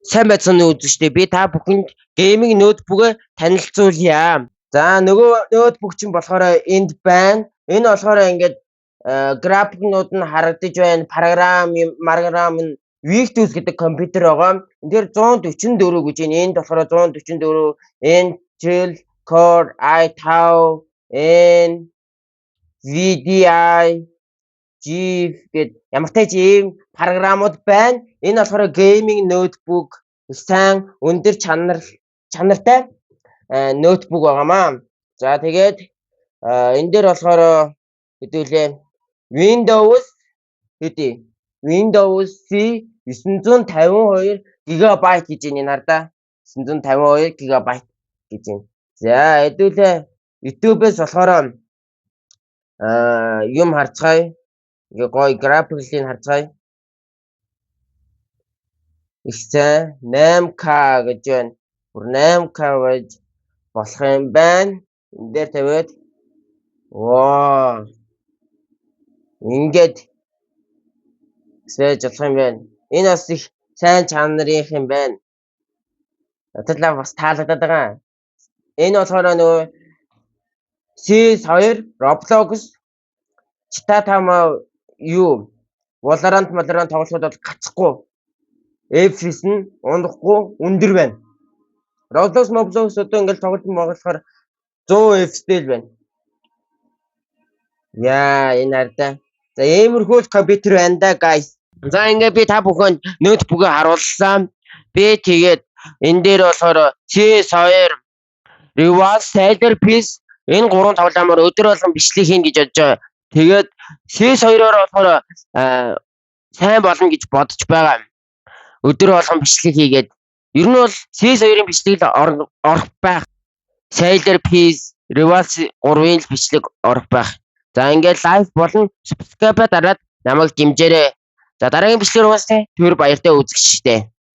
Сайн байцгаана уу, үзэгчдээ. Би та бүхэнд gaming ноутбук танилцуулъя. За, нөгөө ноутбук чинь болохоор энд байна. Энэ болохоор ингээд графикнууд нь харагдаж байна. Програм, програм нь Victus гэдэг компьютер байгаа. Энэ дээр 144 гэж байна. Энд болохоор 144 Intel Core i5 N VDI G гэд ямар ч ийм програмууд байна. Энэ болохоор gaming ноутбук, сайн өндөр чанартай ноутбук байгаамаа. За, тэгээд энэ дээр болохоор хэдүүлээ Windows хэдий Windows C 952 ГБ гэж байна, энэ хардаа. 952 ГБ гэж байна. За, хэдүүлээ YouTube-ээс болохоор юм харцгаая. Ингээ гоё графиклийг харцгаая. Их сайн 8K гэж байна. Бүр 8K байж болох юм байна. Энэ дээр тавиад, ваа, ингээд байж болох юм байна. Энэ бас их сайн чанарын юм байна. Надад л бас таалагдаад байгаа. Энэ болохоор нөгөө CS2, Roblox, GTA 5, юу, Valorant, Valorant тоглоход бол гацхгүй. FPS нь унахгүй, өндөр байна. Roblox, Roblox одоо ингээл тоглолт моголохоор 100 FPS л байна. Яа, энэ хардаа. За, иймэрхүү л компьютер байна да, guys. За, ингээ би та бүхэнд ноутбук харуулсан. Би тэгээд энэ дээр болохоор CS2, Rivals, Sailor Peace, энэ гурван тоглоомоор өдөр болгон бичлэг хийнэ гэж бодож байгаа. Тэгээд CS2-оор болохоор сайн болно гэж бодож байгаа. Өдөр болгон бичлэг хийгээд ер нь бол CS2-ын бичлэг л орох байх. Sailor Peace, Rivals 3-ын л бичлэг орох байх. За, ингээд like болон subscribe дараад намайг дэмжээрэй. За, дараагийн бичлэгээр уулзъя. Түр баяртай, үзэгчдээ.